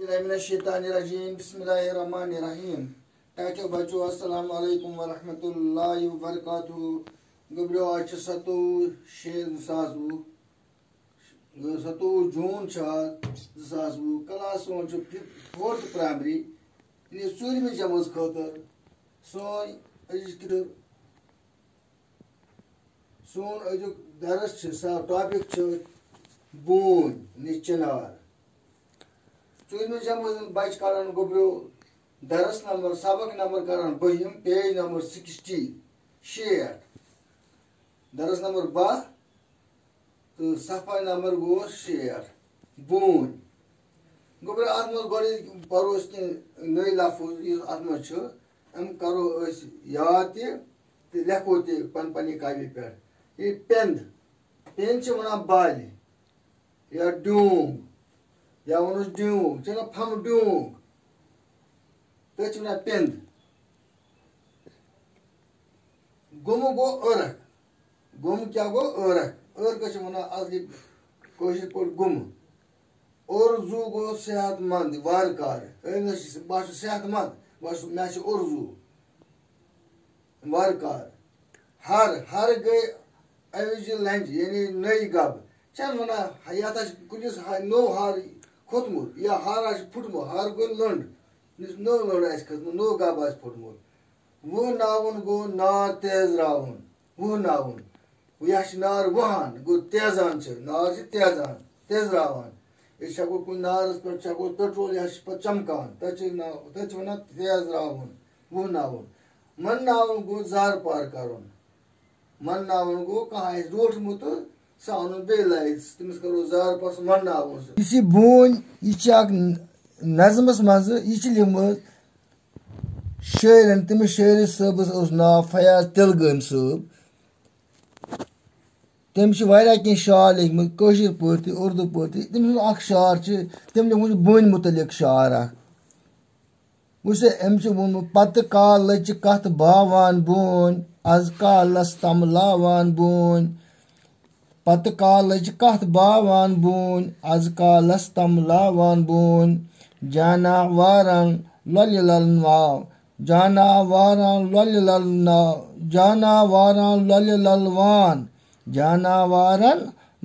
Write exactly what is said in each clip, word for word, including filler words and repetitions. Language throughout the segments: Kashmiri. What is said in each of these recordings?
باللہ من الشیطان الرجیم، بسم اللہ الرحمن الرحیم۔ ٹاٹھیو بچو، السلام علیکم ورحمۃ اللہ وبرکاتہ۔ گوٚبریو، آز چھِ ستووُہ شےٚ زٕ ساس وُہ، ستووُہ جوٗن چھُ آز زٕ ساس وُہ۔ کلاس سون چھُ فف-، فورتھ پرائمری، یعنی ژوٗرمہِ جمٲژ خٲطرٕ۔ سٲنۍ أزِچ کِتاب، سون أزیُک درس چھُ، سا ٹاپک چھُ بوٗنۍ، یعنی چِنار۔ ژوٗرمہِ جمٲژ ہٕنٛدۍ بچہٕ کرن گوٚبریو درس نمبر، سبق نمبر کرن بٔہِم، پیج نمبر سِکِسٹی، شیٹھ۔ درس نمبر باہ تہٕ صفحہ نمبر گوٚو شیٹھ۔ بوٗنۍ۔ گوٚبرا، اتھ منٛز گۄڈٕ پرو أسۍ کینٛہہ نٔوۍ لفظ، یُس اتھ منٛز چھُ، یِم کرو أسۍ یاد تہِ تہٕ لیکھو تہِ پن-، پننہِ کاپی پٮ۪ٹھ۔ یہِ پٮ۪نٛد، پٮ۪نٛد چھِ ونان بالہِ یا ڈیوٗنگ، یا ونوس ڈیوٗنگ، چھِ ونان پھمب ڈیوٗنگ، تٔتھۍ چھِ ونان پٮ۪نٛد۔ گُمہٕ گوٚو ٲرکھ۔ گُمہٕ کیٛاہ گوٚو؟ ٲرکھ۔ ٲرکھس چھِ ونان اصلی کٲشِر پٲٹھۍ گُمہٕ۔ اوٚر زُو گوٚو صحت مند، وارٕ کارٕ۔ أمِس چھِ، بہٕ چھُس صحت مند، بہٕ چھُس، مےٚ چھِ اوٚر زُو، وارٕ کارٕ۔ ہر، ہر گٔے اوِجہِ لنجہِ، یعنی نٔے گبہٕ۔ چھَنہٕ ونان، یتھ ہا چھِ کُلِس ہا-، نوٚو ہر کھوٚتمُت، یا ہر ہا چھِ پھُٹمُت، ہر گوٚو لٔنڈ۔ یُس نٔو لٔنڈ آسہِ کھٔژمٕژ، نوٚو گبہٕ آسہِ پھُٹمُت۔ وُہناوُن گوٚو نار تیزراوُن۔ وُہناوُن۔ یہِ ہا چھِ نار وُہان، گوٚو تیزان چھِ۔ نار چھِ تیزان، تیزراوان۔ أسۍ چھَکو کُنہِ نارَس پٮ۪ٹھ، چھَکو پیٹرول، یہِ ہا چھِ پَتہٕ چمکان۔ تَتھ چھِ ناو، تَتھ چھِ وَنان تیزراوُن، وُہناوُن۔ مَنناوُن گوٚو زارٕ پار کَرُن۔ مَنناوُن گوٚو کانٛہہ آسہِ روٚٹمُت تہٕ سُہ اَنُن بیٚیہِ لَرِ، تٔمِس کَرو زارٕ پار، سُہ مَنناوُن سُہ۔ یُس یہِ بوٗنۍ، یہِ چھِ اَکھ نظمَس منٛزٕ، یہِ چھِ لیٚمٕژ شٲعرن، تٔمِس شٲعرس صٲبس اوس ناو فیاض تِلگٲمۍ صٲب۔ تٔمۍ چھِ واریاہ کینٛہہ شعر لیکھمٕتۍ، کٲشِر پٲٹھۍ تہِ، اُردو پٲٹھۍ تہِ۔ تٔمۍ سُنٛد اکھ شعر چھِ، تٔمۍ لیوٗکھمُت چھُ بونہِ مُتعلق شعر اکھ۔ وٕچھ سا، أمۍ چھُ ووٚنمُت، "پتہٕ کالٕچ کتھ باوان بونۍ، از کالس تملاوان بونۍ۔" پتہٕ کالٕچ کتھ باوان بونۍ، از کالس تملاوان بونۍ۔ جاناوارن لۄلہِ للناو، جاناوارن لۄلہِ للناو، جاناوارن لۄلہِ للوان، جاناوارن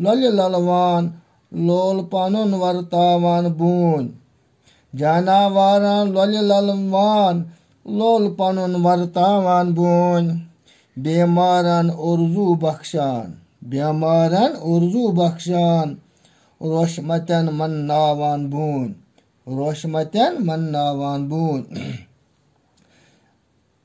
لۄلہِ للوان، لول پنُن ورتاوان بونۍ۔ جاناوارن لۄلہِ للوان، لول پنُن ورتاوان بونۍ۔ بیمارن اُرزو بخشان، بیمارن اُرزو بخشان، روشمتن منناوان بونۍ، روشمتن منناوان بونۍ۔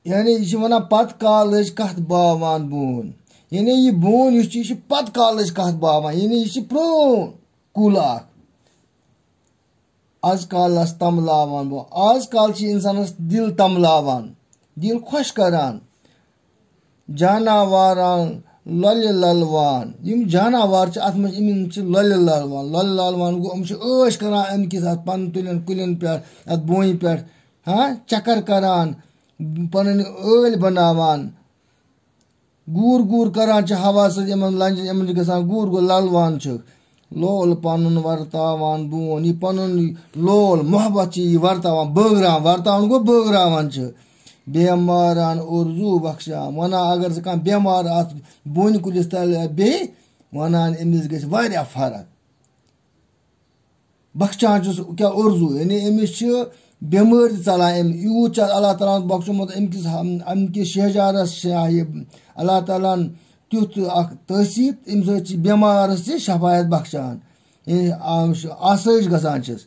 یعنی یہِ چھِ وَنان پَتہٕ کالٕچ کَتھ باوان بوٗنۍ۔ یعنی یہِ بوٗنۍ یُس چھِ، یہِ چھِ پَتہٕ کالٕچ کَتھ باوان، یعنی یہِ چھِ پرٛون کُل اَکھ۔ آز کالَس تَملاوان بوٗنۍ۔ آز کال چھِ اِنسانَس دِل تَملاوان، دِل خۄش کَران۔ جاناواران لۄلہِ لَلوان۔ یِم جاناوار چھِ، اَتھ منٛز یِمَن چھِ لۄلہِ لَلوان۔ لۄلہِ لَلوان گوٚو، یِم چھِ عٲش کَران اَمہِ کِس اَتھ پَنہٕ تُلٮ۪ن کُلٮ۪ن پٮ۪ٹھ، اَتھ بونہِ پٮ۪ٹھ۔ ہاں، چکر کران، پنٕنۍ ٲلۍ بناوان، گوٗر گوٗر کران چھِ ہوا سۭتۍ یِمن لنجن، یِمن چھِ گژھان گوٗر گوٗر، للوان چھِ۔ لول پنُن ورتاوان بون، یہِ پنُن لول محبت چھِ یہِ ورتاوان، بٲگراوان، ورتاوُن گوٚو بٲگراوان چھِ۔ بیماران اُرزو بخشان، وَنان اگر ژٕ کانٛہہ بیمار اَتھ بونہِ کُلِس تَل بیٚہہِ، وَنان أمِس گژھِ واریاہ فرق۔ بخشان چھُس کیٛاہ اُرزو، یعنی أمِس چھِ بٮ۪مٲرۍ تہِ ژَلان، أمۍ یوٗت چھُ اللہ تعالیٰ ہَن بخشومُت أمۍ کِس، اَمہِ کِس شہجارَس چھِ یہِ اللہ تعالیٰ ہَن تیُتھ اَکھ تٲثیٖر، اَمہِ سۭتۍ چھِ بٮ۪مارَس تہِ شفایت بخشان، یعنی آ-، آسٲیِش گژھان چھِس۔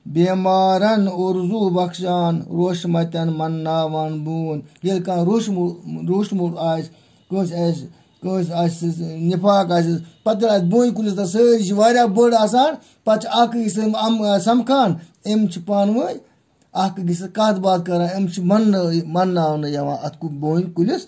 بیمارَن اُرزو بخشان، روشمَتٮ۪ن مَنناوان بوٗنۍ۔ ییٚلہِ کانٛہہ روشمُت، روشمُت آسہِ، کٲنٛسہِ آسہِ، کٲنٛسہِ آسہِ نِفاق آسہِ، پَتہٕ ییٚلہِ اَتھ بونہِ کُلِس تَل سٲری چھِ واریاہ بٔڑ آسان، پَتہٕ چھِ اَکھ أکِس سۭتۍ اَم-، سَمکھان، أمۍ چھِ پانہٕ ؤنۍ اَکھ أکِس سۭتۍ کَتھ باتھ کَران، أمۍ چھِ مَننہٕ-، مَنناونہٕ یِوان اَتھ کُ-، بونہِ کُلِس